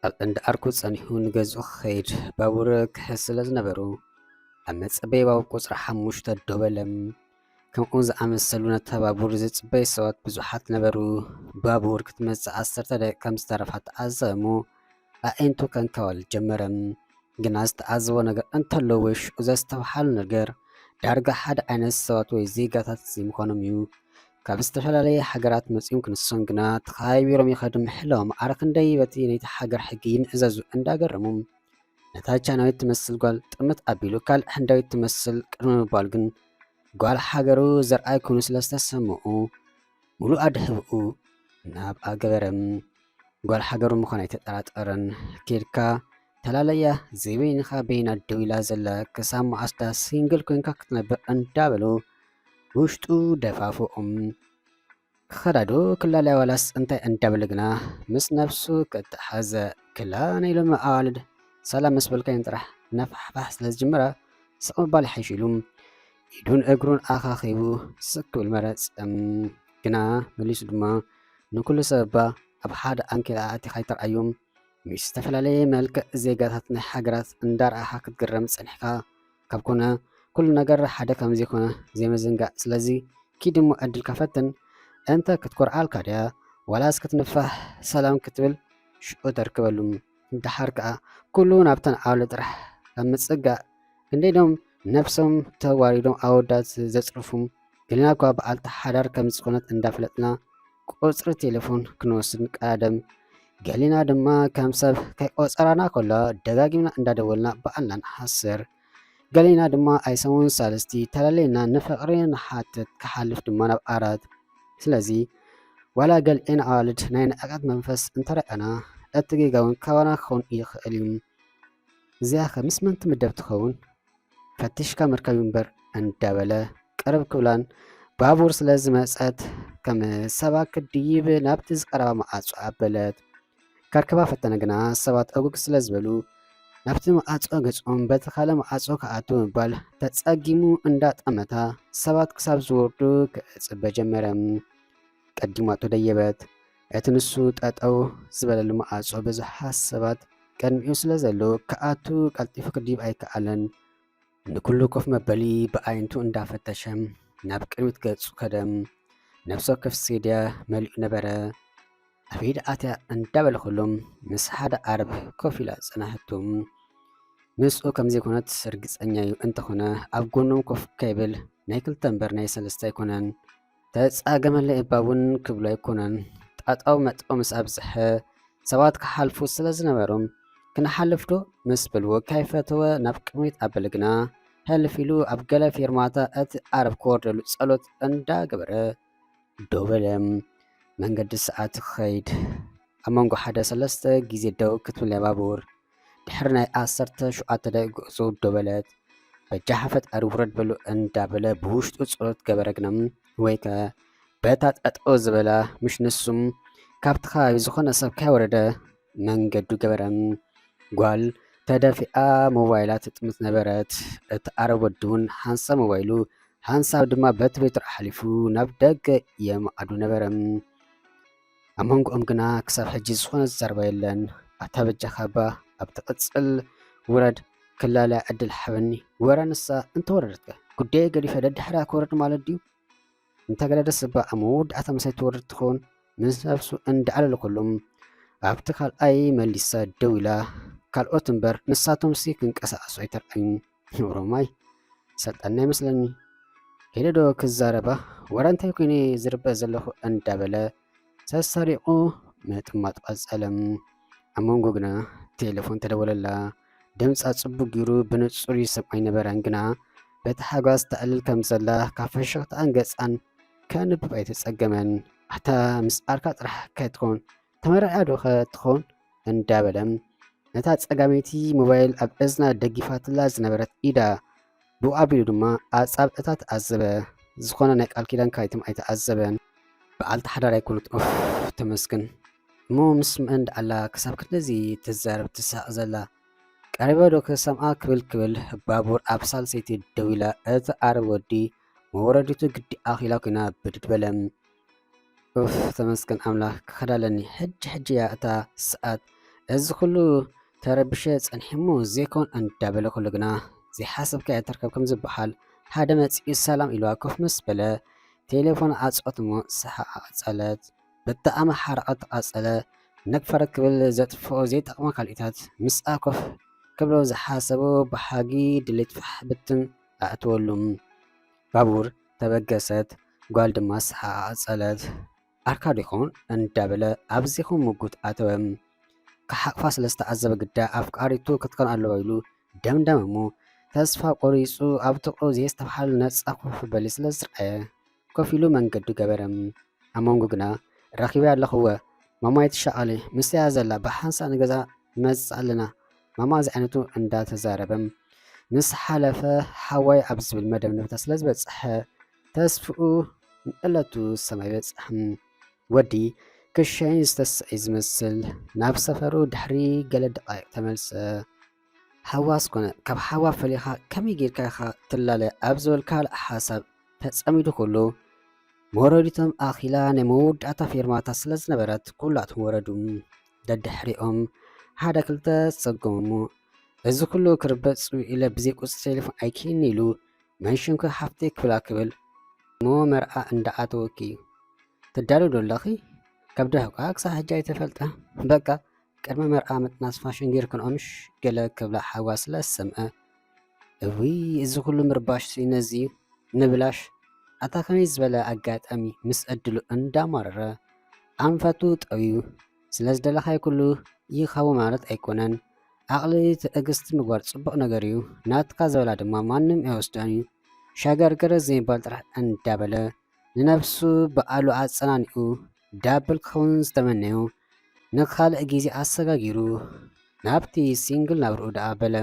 ኣብ እንዳ ኣርኩ ጸኒሑ ንገዝኡ ክኸይድ ባቡር ክሕዝ ስለ ዝነበሩ፣ ኣብ መጸበዪ ባቡር ቁጽሪ ሓሙሽተ ደው በለ። ከምኡ ዝኣመሰሉ ነታ ባቡር ዝጽበዩ ሰባት ብዙሓት ነበሩ። ባቡር ክትመጽእ ዓሰርተ ደቂቕ ከም ዝተረፋ ተዓዘበ እሞ ኣዒንቱ ከንከባልል ጀመረ። ግና ዝተዓዘቦ ነገር እንተሎ ወይ ሽዑ ዘስተብሓሎ ነገር ዳርጋ ሓደ ዓይነት ሰባት ወይ ዜጋታት ዘይምዃኖም እዩ። ካብ ዝተፈላለየ ሃገራት መጺኦም ክንሶም ግና ተኸባቢሮም ይኸዱ። ምሕላዎም ማዕረ ክንደይ በቲ ናይቲ ሃገር ሕጊ ይንእዘዙ እንዳገረሞም ነታ ቻይናዊት ትመስል ጓል ጥምት ኣቢሉ ካልእ ህንዳዊት ትመስል ቅድሚ ምባል ግን ጓል ሃገሩ ዘርኣይ ኮይኑ ስለ ዝተሰምኡ ሙሉእ ኣድህብኡ ናብ ኣገበረ። ጓል ሃገሩ ምዃና ኣይተጠራጠረን። ኬድካ ተላለያ ዘይበይንኻ በይና ደው ኢላ ዘላ ክሳብ መዓስ ዳ ሲንግል ኮይንካ ክትነብር እንዳበሉ ውሽጡ ደፋፍኦም። ክኸዳዶ ክላለያ ዋላስ እንታይ እንዳበለ ግና ምስ ነብሱ ክተሓዘ ክላ ናይ ሎሚ ኣዋልድ ሰላም ምስ በልካየን ጥራሕ ነፋሕፋሕ ስለ ዝጅምራ ስቕ ምባል ይሓይሽ ኢሉ ኢዱን እግሩን ኣኻኺቡ ስክ ክብል መረጸ። ግና መሊሱ ድማ ንኩሉ ሰብ እባ ኣብ ሓደ ኣንኬል ኣእቲኻ ኣይተርኣዮም። ምስ ዝተፈላለየ መልክዕ ዜጋታት ናይ ሃገራት እንዳረኣኻ ክትግረም ጸኒሕካ ካብ ኮነ ኩሉ ነገር ሓደ ከም ዘይኮነ ዘይምዝንጋዕ። ስለዚ ኪድ እሞ ዕድልካ ፈትን። እንተ ክትኮርዓልካ ድያ ዋላስ ክትንፋሕ ሰላም ክትብል ሽዑ ተርክበሉ። ደሓር ከኣ ኩሉ ናብተን ኣዋልድ ጥራሕ ካብ ምጽጋዕ ክንደይ ዶም ነብሶም ተዋሪዶም ኣወዳት ዘጽርፉ። ገሊና እኳ በዓልቲ ሓዳር ከም ዝኾነት እንዳፈለጥና ቁጽሪ ቴሌፎን ክንወስድ ንቀዳደም። ገሊና ድማ ከም ሰብ ከይቆጸራና ከሎ ደጋጊምና እንዳደወልና በዓልና ንሓስር። ገሊና ድማ ኣይሰሙን ሳልስቲ ተላለይና ንፍቕሪ ንሓትት፣ ክሓልፍ ድማ ናብ ኣራት። ስለዚ ዋላ ገሊኤን ኣዋልድ ናይ ንዕቀት መንፈስ እንተረኣና እቲ ጌጋ እውን ካባና ክኸውን ይኽእል እዩ። እዚኣኸ ምስ መን ትምደብ ትኸውን? ፈቲሽካ ምርካብ እዩ እምበር እንዳበለ ቅርብ ክብላን ባቡር ስለ ዝመጸት ከም ሰባ ክድይብ ናብቲ ዝቐረባ መዓጹ ኣበለት። ከርክባ ፈተነ ግና ሰባት ዕጉግ ስለ ዝበሉ ናብቲ መዓጾ ገጾም በቲ ካልእ መዓጾ ክኣቱ ምባል ተጸጊሙ እንዳጠመታ ሰባት ክሳብ ዝወርዱ ክጽበ ጀመረ። ቀዲማቶ ደየበት። እቲ ንሱ ጠጠው ዝበለሉ መዓጾ ብዙሓት ሰባት ቅድሚኡ ስለ ዘለዉ ክኣቱ ቀልጢፉ ክድይብ ኣይከኣለን። ንኩሉ ኮፍ መበሊ ብኣዒንቱ እንዳፈተሸ ናብ ቅድሚት ገጹ ከደ። ነፍሲ ወከፍ ሴድያ መሊኡ ነበረ። ኣበይ ደኣ ኣትያ እንዳበለ ኩሉ ምስ ሓደ ዓረብ ኮፍ ኢላ ጸናሕቱ። ምስኡ ከም ዘይኮነት ርግጸኛ እዩ። እንተኾነ ኣብ ጎኖም ኮፍ ከይብል ናይ ክልተ እምበር ናይ ሰለስተ ኣይኮነን። ተጻገመለይ እባ እውን ክብሎ ኣይኮነን። ጣጣው መጥኦ ምስ ኣብዝሐ ሰባት ክሓልፉ ስለ ዝነበሮም ክንሓልፍ ዶ ምስ በልዎ ከይፈተወ ናብ ቅድሚት ኣበለ ግና ሕልፍ ኢሉ ኣብ ገለ ፌርማታ እቲ ዓረብ ክወርደሉ ጸሎት እንዳገበረ ደው በለ። መንገዲ ሰዓት ክኸይድ ኣብ መንጎ ሓደ ሰለስተ ግዜ ደው ክትብል እያ ባቡር። ድሕሪ ናይ ዓሰርተ ሸውዓተ ደቂቕ ጉዕዞ ደው በለት። በጃኻ ፈጣሪ ውረድ በሎ እንዳበለ ብውሽጡ ጸሎት ገበረ ግና ወይከ በታ ጠጠው ዝበላ ምሽ ንሱም ካብቲ ከባቢ ዝኾነ ሰብ ከይወረደ መንገዱ ገበረ። ጓል ተደፊኣ ሞባይላ ትጥምት ነበረት። እቲ ዓረብ ወዲ እውን ሓንሳብ ሞባይሉ ሓንሳብ ድማ በቲ ቤትሮ ሓሊፉ ናብ ደገ የማዕዱ ነበረ። ኣብ መንጎኦም ግና ክሳብ ሕጂ ዝኾነ ዝዛረባ የለን። ኣታ በጃኻ እባ ኣብ ትቕጽል ውረድ ክላለያ ዕድል ሓበኒ። ወረ ንሳ እንተወረደትከ ጉዳየ ገዲፈ ደድሕርያ ክወርድ ማለት ድዩ? እንተገለ ደስ እባ ኣብ መወዳእታ ምሳይ ትወርድ ትኸውን ምስ ነብሱ እንዳኣለለ ከሎ ኣብቲ ካልኣይ መሊሳ ደው ኢላ። ካልኦት እምበር ንሳቶምሲ ክንቀሳቐሱ ኣይተርኣዩን። ኦሮማይ ሰልጠና ይመስለኒ። ሄደ ዶ ክዛረባ ወረ እንታይ ኮይነ ዝርበ ዘለኹ እንዳበለ ተሳሪቑ ምጥማጥ ቀጸለ። ኣብ መንጎ ግና ቴሌፎን ተደወለላ። ድምጻ ጽቡቕ ገይሩ ብንጹር ይሰምዖ ኣይነበረን፣ ግና በቲ ሓጓስ ተዕልል ከም ዘላ ካብ ፍሽኽታኣን ገጻን ከንብብ ኣይተጸገመን። ኣታ ምስ ዓርካ ጥራሕ ከይትኮን ተመርዕያ ዶ ከ ትኾን እንዳበለ ነታ ጸጋመይቲ ሞባይል ኣብ እዝና ደጊፋትላ ዝነበረት ኢዳ ብኡ ኣቢሉ ድማ ኣጻብዕታ ተዓዘበ። ዝኾነ ናይ ቃል ኪዳን ካይትም ኣይተዓዘበን። በዓልቲ ሓዳር ኣይኮነት። ኦፍ ተመስገን። እሞ ምስ መን ደኣላ ክሳብ ክንድዚ ትዛረብ ትስሕቕ ዘላ? ቀሪበ ዶ ክሰምዓ ክብል ክብል ባቡር ኣብ ሳልሰይቲ ደው ኢላ እቲ ዓረብ ወዲ መወረዲቱ ግዲ ኣኺላ ኮይና ብድድ በለ። ኡፍ ተመስገን ኣምላኽ ክኸዳ ኣለኒ። ሕጂ ሕጂ እያ እታ ሰዓት እዚ ኩሉ ተረቢሸ ጸኒሐ እሞ ዘይኮን እንዳበለ ኩሉ ግና ዘይሓሰብካዮ ትርከብ ከም ዝበሃል ሓደ መጺኡ ሰላም ኢልዋ ኮፍ ምስ በለ ቴሌፎን ዓጸወት እሞ ሰሓቓ ቀጸለት። ብጣዕሚ ሓርቓ ተቓጸለ። ነግፈረት ክብል ዘጥፍኦ ዘይጠቕማ ካልኢታት ምስኣ ኮፍ ክብሎ ዝሓሰቦ ብሓጊ ድሌት ፋሕ ብትን ኣእተወሉ። ባቡር ተበገሰት። ጓል ድማ ሰሓቓ ቀጸለት። ኣርካዶ ይኸውን እንዳበለ ኣብ ዜኹም ምጉት ኣተወ። ክሓቕፋ ስለ ዝተዓዘበ ግዳ ኣፍቃሪቱ ክትኮን ኣለዋ ኢሉ ደምደመ እሞ ተስፋ ቆሪጹ ኣብ ጥቕኡ ዘየስተብሃል ነጻ ኮፍ በሊ ስለ ዝረኣየ ኮፍ ኢሉ መንገዱ ገበረ። ኣብ መንጎ ግና ረኺበያ ኣለኹወ ማማ ኣይትሻቐሊ፣ ምስያ ዘላ ብሓንሳእ ንገዛ ንመጽእ ኣለና ማማ እዚ ዓይነቱ እንዳተዛረበ ምስ ሓለፈ ሓዋይ ኣብ ዝብል መደምደምታ ስለ ዝበጽሐ ተስፍኡ ንዕለቱ ሰማይ በጽሐ። ወዲ ክሸይን ዝተስእ ዝመስል ናብ ሰፈሩ ድሕሪ ገለ ደቓይቕ ተመልሰ። ሓዋስ ኮነ ካብ ሓዋ ፈሊኻ ከመይ ጌርካ ኢኻ ትላለ ኣብ ዝበል ካልእ ሓሳብ ተጸሚዱ ከሎ መወረዲቶም ኣኺላ ናይ መወዳእታ ፌርማታ ስለ ዝነበረት ኩላቶም ወረዱ። ደድሕሪኦም ሓደ ክልተ ጸገሙ እሞ እዚ ኩሉ ክርበጽ ኢለ ብዘይ ቁጽሪ ቴሌፎን ኣይኪኒ ኢሉ መንሽንኩ ሓፍተይ ክብላ ክብል እሞ መርዓ እንዳኣተወኪ ትዳሉ ዶ ኣለኺ? ከብዲ ሕቋ ክሳብ ሕጂ ኣይተፈልጠ። በቃ ቅድሚ መርዓ ምጥናስ ፋሽን ጌርክንኦ ምሽ ገለ ክብላ ሓዋ ስለ ዝሰምዐ እውይ እዚ ኩሉ ምርባሽ ሲ ነዚ ንብላሽ ኣታ ከመይ ዝበለ ኣጋጣሚ ምስ ዕድሉ እንዳማረረ ኣንፈቱ ጠውዩ ስለ ዝደለኻዮ ኩሉ ይኸው ማለት ኣይኮነን። ዓቕሊ ትዕግስቲ ምግባር ጽቡቕ ነገር እዩ። ናትካ ዝበላ ድማ ማንም ኣይወስዳን እዩ። ሸገርገር ዘይባል ጥራሕ እንዳበለ ንነብሱ ብኣሉ ኣጸናኒኡ ዳብል ክኸውን ዝተመነዩ ንኻልእ ግዜ ኣሰጋጊሩ ናብቲ ሲንግል ናብርኡ ደኣ በለ።